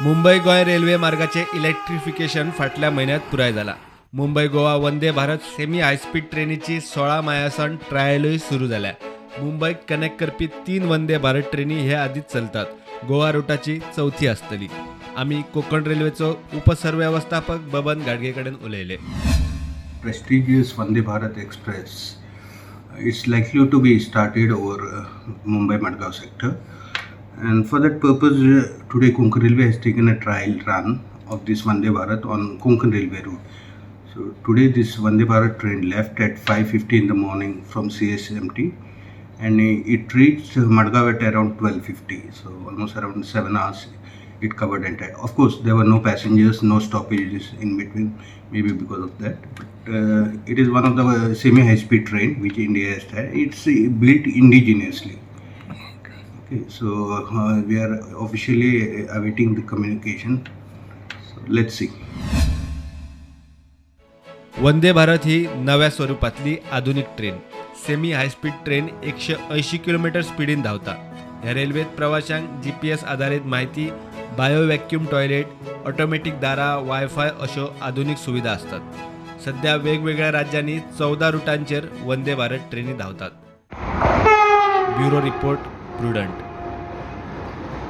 Mumbai Goa railway मार्गाचे electrification फाटल्या म्हयन्यांत पुराय जाला. मुंबय गोवा वंदे भारत सेमी हायस्पीड ट्रेनीची 16 मायासावन ट्रायलूय सुरू जाल्या. मुंबयक कनेक्ट करपी 3 वंदे भारत ट्रेनी हे आदींच चलतात. गोवा रुटाची चवथी आसतली. आमी कोकण रेल्वेचो उपसरवेवस्थापक बबन गाडगे कडेन उलयले. Prestigious Vande Bharat Express. It's likely to be started over Mumbai Madgaon sector. And for that purpose, today Konkan Railway has taken a trial run of this Vande Bharat on Konkan Railway route. So today this Vande Bharat train left at 5:50 in the morning from CSMT and it reached Madgaon at around 12:50. So almost around 7 hours it covered entire. Of course, there were no passengers, no stoppages in between, maybe because of that. But it is one of the semi-high speed train which India has had. It's built indigenously. Okay, so we are officially awaiting the communication. So let's see. Vande Bharat ही नव्या स्वरुपातली आधुनिक train. Semi high speed train 180 kilometre स्पिडीन धांवता. ह्या रेल्वेत प्रवाशांक GPS आधारीत माहिती, bio vacuum toilet, automatic दारां, wifi अश्यो आधुनीक सुविधा आसतात. सध्या वेगवेगळ्या राज्यांनी 14 रुटांचेर वंदे भारत ट्रेनी धांवतात. Bureau report, Prudent.